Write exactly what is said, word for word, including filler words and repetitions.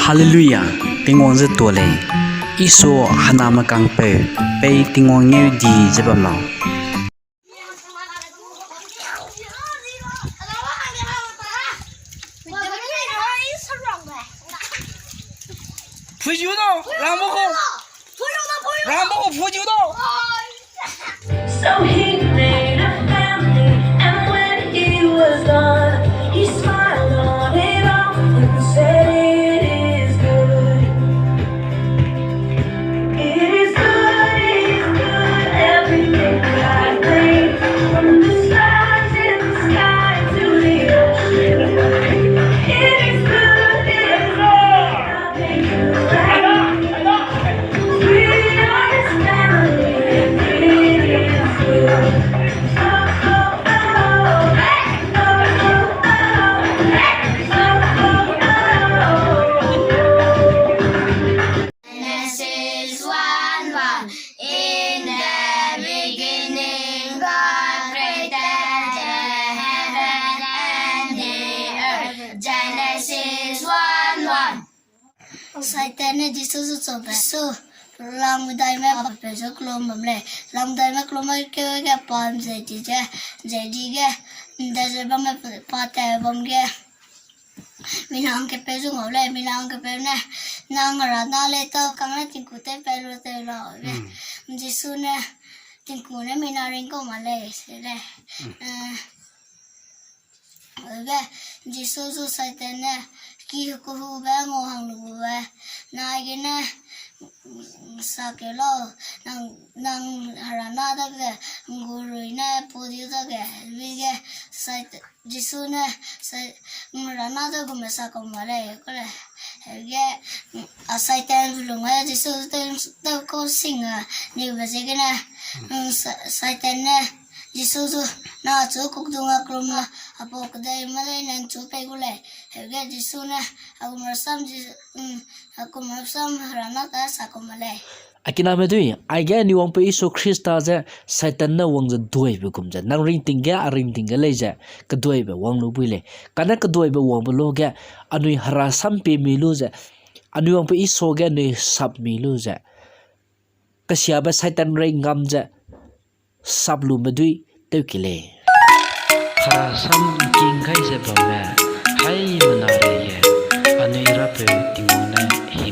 Hallelujah, Tingwang ze tuâ lei. Isu hena mekangpeu, pei Tingwang ngeu di ze bam lau. Phuijiu dau, rangbe gu. Rangbe gu phuijiu dau. So he made a family, and when he was gone, he smiled on it all and said, "It is good." It is good, it is good, everything God made, from the stars in the sky to the ocean. It is good, it is good, nothing can break. We are his family, and it is good. Oh, oh, oh, oh, oh, oh, oh, oh, oh, oh. Genesis one one. In the beginning, God created the heaven and the earth. Genesis one one. Saitan ne Jisu zu chau be, Jisu, langmedai me pa peu zu kelum bam lei. Langmedai me kelum bam keu ge pa nzei di ze, nzei di ge, nda ze bam me pa te bam ge. Mina hangkepeu zu ngau lei, mina hangkepeu ne, nang ra na lei tau kang ne tingku tew pe lu tew lau be. Mm. Jisu ne, tingku ne mina ring kau ma lei, se lei. Mm. Eh, Be, Jisu zu Saitan ne, ki kehube ngau hang lu be, nai gene, mm, sa keu lau, nang, nang hera na dage, ngu rui ne, pu diu dage, bi ge, Sait-, Jisu ne, Sai-, mm, hera na dage gume sa kau ma lei, kau lei, hege, mm, a Saitan lung e, Jisu tew, tew kau sing a, niu be ziegene, mm, Sa-, Saitan ne, Jisu zu, na chu kukdung a kelum la, apau kedei ma lei nang chu pei gu lei. Hege Jisu ne, a kum rasam Ji-, mm, a kum rasam hera na ta sa kau ma lei. A kiname dui, aige anui wangpeu Jisu Khrista ze, Saitan ne wang ze duaibe gum ze, nang ringting ge, a ringting ge lei ze, keduaibe wang lu bui lei. Kane keduaibe wangbe lu ge, anui hera sam pie mi lu ze, anui wangpeu Jisu ge anui sap mi lu ze. Kesiabe Saitan rei ngam ze, sap lume dui tew ki lei. Hera sam king gai ze bamme, haimena rei ge, anui Rapeu Tingwang ne hi